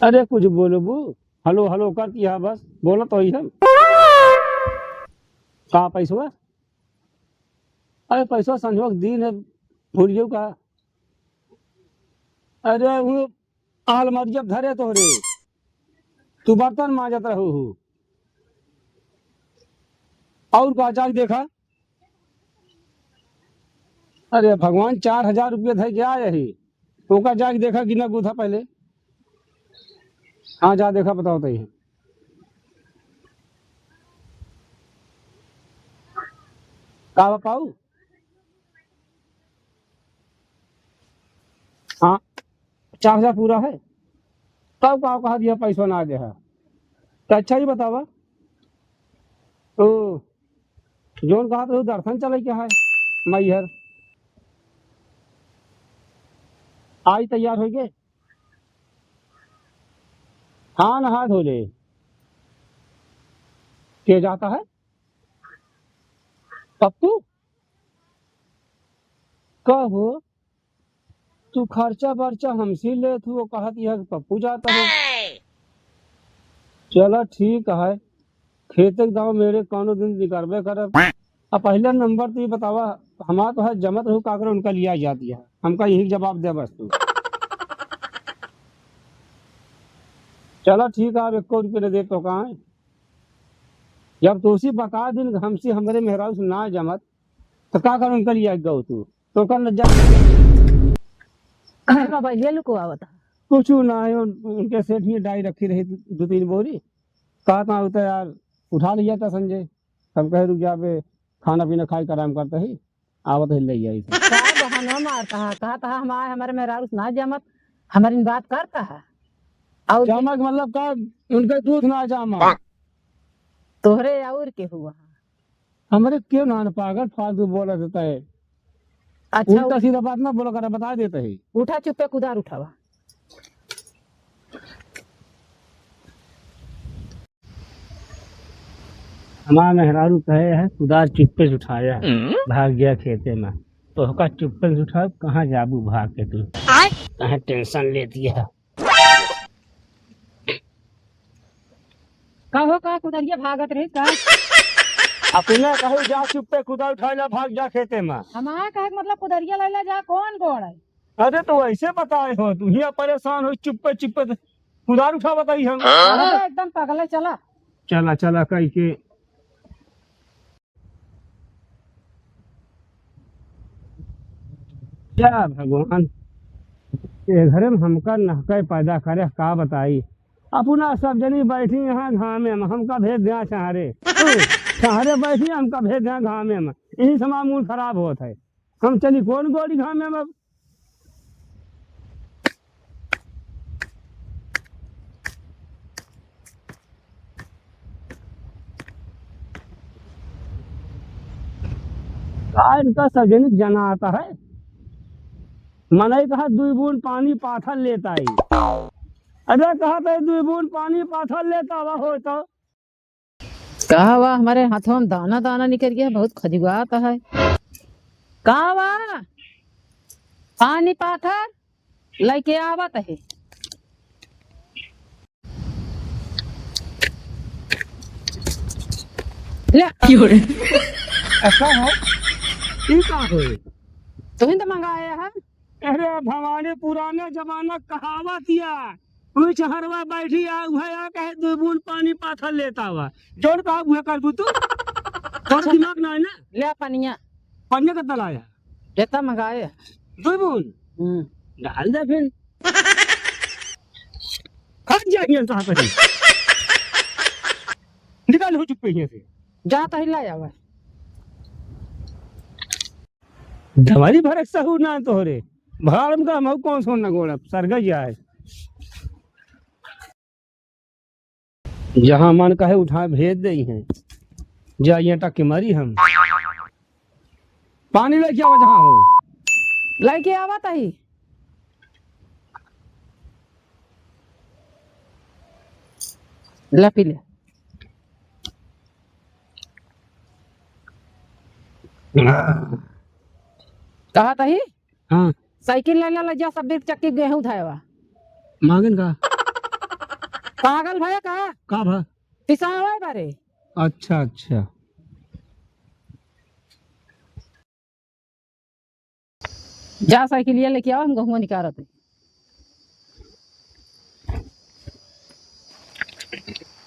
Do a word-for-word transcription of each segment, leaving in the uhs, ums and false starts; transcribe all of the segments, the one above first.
अरे कुछ बोलबू, हलो हलो करती है बस, बोलत होई हम। का पैसवा? अरे पैसवा संजोग दिन है, भूल गयो का? अरे वो आलमारिया धरे तोहरे, तू बर्तन मांजत रहू हूँ। और का जाके देखा? अरे भगवान, चार हजार रुपया धर के आए ही, ओका जाके देखा, गिना गुथा पहले। हाँ, जा देखा, बताओ तो ये का बा पाऊ? हाँ, चार हजार पूरा है। तब का कहा दिया पैसा ना दे है? तो अच्छा ही बतावा। तो जोन कहा तो दर्शन चले क्या है? मैहर आई तैयार हो गए। हाँ, नहा धो ले। के जाता है? पप्पू? कहो, तू खर्चा बर्चा हमसे लेत हु, वो कहत यह कि पप्पू जाता है। चला ठीक है, खेते के दाव मेरे कौनो दिन निकरबे करब। अब पहला नंबर तो ये बतावा, हमार तो है जमत रहू का करे उनका लिया जाती है, हमका यही जवाब दे बस तू। चला ठीक है, अब एको रुपये न दे तो का है? जब तू उसी बता दिन हमसे हमरे मेहरारू से ना जमत, तो का कर उनका लिया गऊ तू? तो कर न जा। कहाँ का भाई, ये लुको आवता? कुछ ना है, उन-, उनके सेठ ही डाई रखी रही दो तीन बोरी। कहा था उतर यार, उठा लिया था संजय। हम कहे रुक जा बे, खाना पीना खाई के आराम करते ही, आवत ही ले जाई से। का बहाना मारता है, कहा था हमारे, हमारे मेहरारू से ना जमत, हमारी बात करता है। और जमत मतलब का, उनके दूध ना जामा। तोहरे और के हुआ? हमरे क्यों ना पागल फालतू बोला देता है। अच्छा, उल्टा सीधा बात ना बोला करा, बता देता है। उठा चुप्पे कुदार उठावा। हमार मेहरारू कहे है, कुदार चुप्पे से उठाया है, हम्म? भाग गया खेते में। तो ओका चुप्पे से उठाओ, कहाँ जाबू भाग के तू? आय? कहाँ टेंशन लेती है? कहो का कुदरिया भागत रही का? अपने कहो जा चुप्पे कुदार उठाए ला भाग जा खेते में। हमार कहे के मतलब कुदरिया लैला जा कौन गोड़ है? अरे तो वैसे बताए हो, तू हियाँ परेशान हो चुप्पे चुप्पे कुदार उठा बताई हम। अरे एकदम पगले चला। चला चला कह के। या भगवान, ये घरे में हमका नहके पैदा करे, का बताई। अपना सब जनी बैठी यहाँ घामे में, हमका भेज दिया शहरे। तू शहरे बैठी, हमका भेज दिया घामे में। यही से हमार मूड खराब होत है। हम चली कौन गोड़ी घामे में अब? का इनका सजनिक जनाता है? मनई कहा दुई बूंद पानी पाथर लेता ही। अरे कहा तो दुई बूंद पानी पाथर लेता हुआ हो तो। का हुआ, हमारे हाथों में दाना दाना निकल गया, बहुत खजुआत है। का हुआ? पानी पाथर लइके आवत है। ले। क्यों रे? ऐसा है? ई का होए? तुहीं तो मंगाया है। अरे भवानी, पुराना जमाना कहावत या, कोई चहरवा बैठी आ, उहे आ कहे दो बूंद पानी पाथर लेता हुआ। जौन कहा उहे करबू तू। तोर दिमाग ना है ना? ले पनिया। पनिया कितना लाया? जितना मंगाए। दो बूंद? हम्म। डाल दे फिर। हट जा हियां से, कहीं निकाल हो चुप पे हियां से। जा तही ला आवा। दवाई भरे सहूर ना तोहरे। भाड़ में का हम कौन सोना गोड़ा, सरगा जाए। जहाँ मन कहे उठा भेज देई हैं। जा ये टक के मरी हम। पानी लेके आवा जहाँ हो। लेके आवा तही। ला पी ले। कहा तही? हाँ। साइकिल ले ला, ले जा, सब दिन चक्की गेहूं उठाएवा। मांगन का? पागल भया का? का भा? पिसावे बारे। अच्छा, अच्छा। जा साइकिलिया लेके आओ, हम गहुआ निकारत है।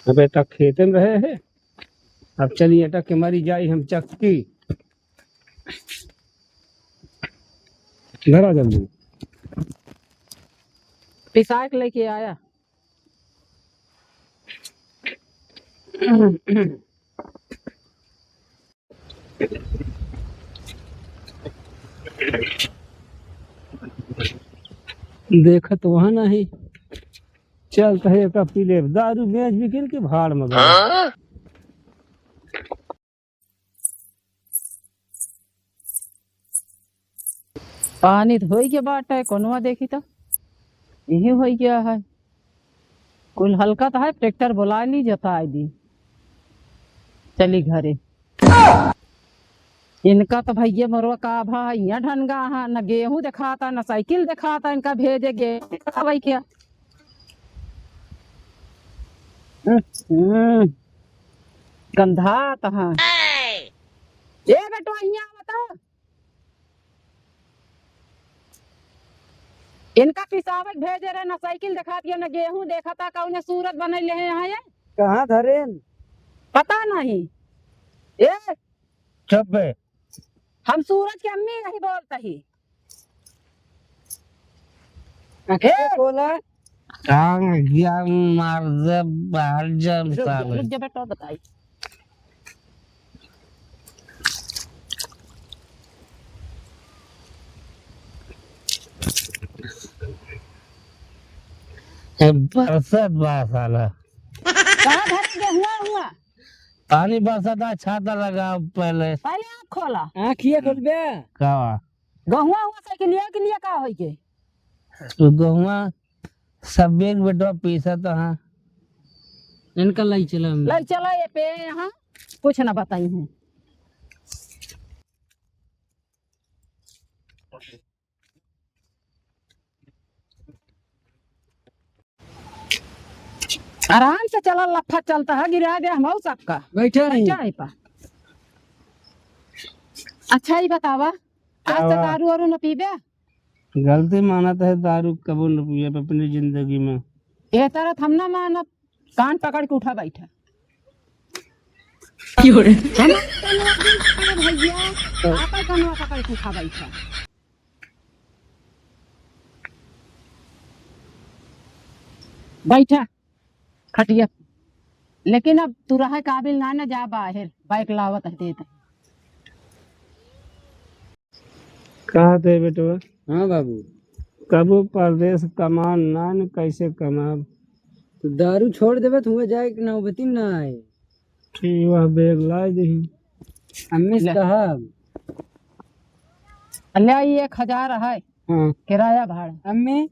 अबे तक खेते में रहे हैं, अब चलिए अटक के मारी जाई हम चक्की। घर आ जल्दी। पिसाक लेके आया। देखत वहाँ नहीं, चल कहे का पी ले, दारू बेच बिकिन के भाड़ में गए। पानी तो होई के बाटे, कोनवा देखी तो यही होई गया है। कुल हल्का तो है, ट्रैक्टर बुला ली, जताई दी, चली घरे। इनका तो भैया मरवा का भा, यहाँ ढनगा है, न गेहूं दिखाता, न साइकिल दिखाता, इनका भेजे गेहूं दिखावे क्या? हम्म, गंधात है। ए बेटवा, हियाँ आवता। इनका पिसावक भेजे रहे, ना साइकिल देखात या, ना गेहूं देखता, कौने सूरत बनैले हैं यहाँ ये? कहाँ धरेन? पता नहीं। ए, चुप बे। हम सूरज के अम्मी नहीं बोलत ही। आँखें ए! खोला। कान ज्ञान मार दे, बाहर जा रुक जा, साले। रुक जा बेटा, बताई। ए, बरसत बा साला। कहाँ धरे गेहुआ हुआ? पानी बरसत बा, छाता लगाओ पहले। पहले आँख खोला। आँखिए खोलबे। का बा? गहुआ हुआ साइकिलिया के लिए का होई के? तो गहुआ सब एक बेटवा पीसत है। इनका लाई चला हम। लाई चला ये पे यहाँ, कुछ ना बताई हूँ। आराम से चला, लफा चलता है, गिरा दे हम सबका। बैठा रही। बैठा है पा। अच्छा, ही बतावा, आज का तक बा? दारू वारू न पीबे? गलती मानत है, दारू कबो न पियब अपनी जिंदगी में। ए तरह हम ना मानब, कान पकड़ के उठा बैठा। क्यों रे? हम कनवा पकड़ भैया, आपन कनवा पकड़ के उठा बैठा। बैठा। खटिया। लेकिन अब तू रहे काबिल ना, ना जा बाहर, बाइक लावत है देत है। कहत है बेटवा। हाँ बाबू। कबो परदेस कमान ना, न कैसे कमाब। तो दारू छोड़ देबे तो हुआ जाए कि नौबती ना आए। ठीक, वह बैग ला दही। अम्मी से ले। कहब। ले, ई एक हजार है। हाँ। किराया भाड़ा। अम्मी,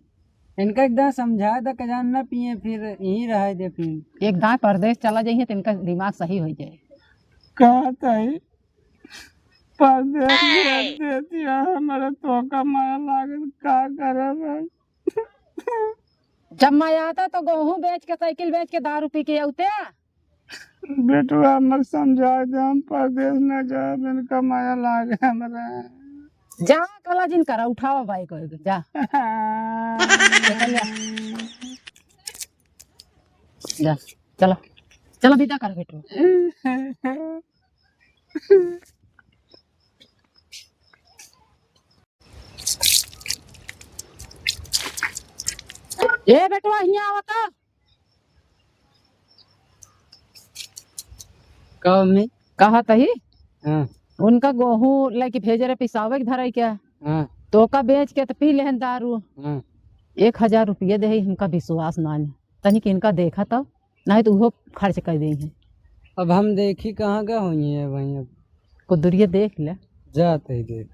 इनका एकदम समझा द, कजान ना पिए, फिर यहीं रहे दे फिर। एक दाएं परदेस चला जाइए तो इनका दिमाग सही हो जाए। कहत है, परदेस भेज देती है, हमारा तोका माया लागत, का करब हम? जब मैं आता तो गेहूं बेच के, साइकिल बेच के, दारू पी के आउते। बेटवा, हमर समझाए दे, हम परदेस न जाब, इनका माया लागे हमरा। जा, कला जिन करा, उठावा बाइक, जा। जा, चला, चला, विदा कर बेटवा। ए बेटवा, हियाँ आवा तो। का मम्मी? कहत ही, हाँ। उनका गेहूं लेके भेजे रहे पिसावे के धराई क्या? हाँ। तो ओका बेच के तो पी लेहन दारू। हाँ। एक हजार रुपया देही, हमका विश्वास ना है। तनिक इनका देखा तब, नहीं तो उहो खर्च कर देही। अब हम देखी कहाँ का होई है भाई, अब कुदुरिया देख ले। जात ही देख।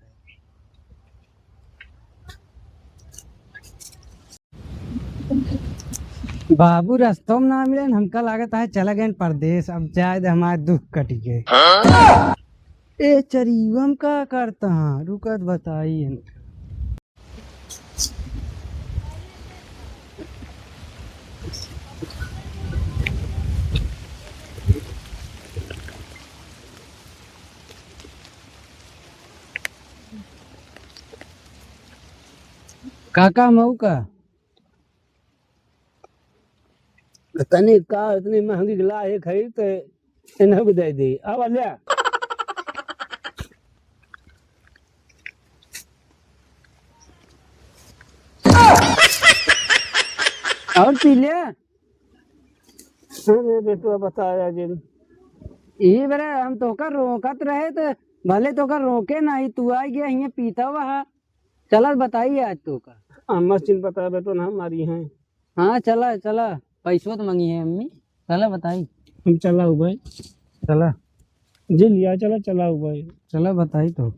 बाबू रस्तों में ना मिलेन, हमका लागत है चला गए परदेस। अब जाए दे, हमार दुख कटी गए। ए चरीवम का करता हाँ, रुकत बताई इनका। काका मऊ का? तनी का इतनी महंगी गिलास एक है तो इन्हें भी दे दे। अब ले। और पी ले। अरे बेटवा बताया जिन। ई बेरा हम तोका रोकत रहे तो भले तोका रोके नाही, तू आ गया हियां पीता हुआ है। चला बताई आज तोका। अम्मा से चिन पता है बेटो ना हमारी हैं। हाँ चला चला, पैसो तो मंगी है अम्मी। चला बताई। हम चला हो भाई। चला। जे लिया चला, चला हो भाई। चला बताई तो।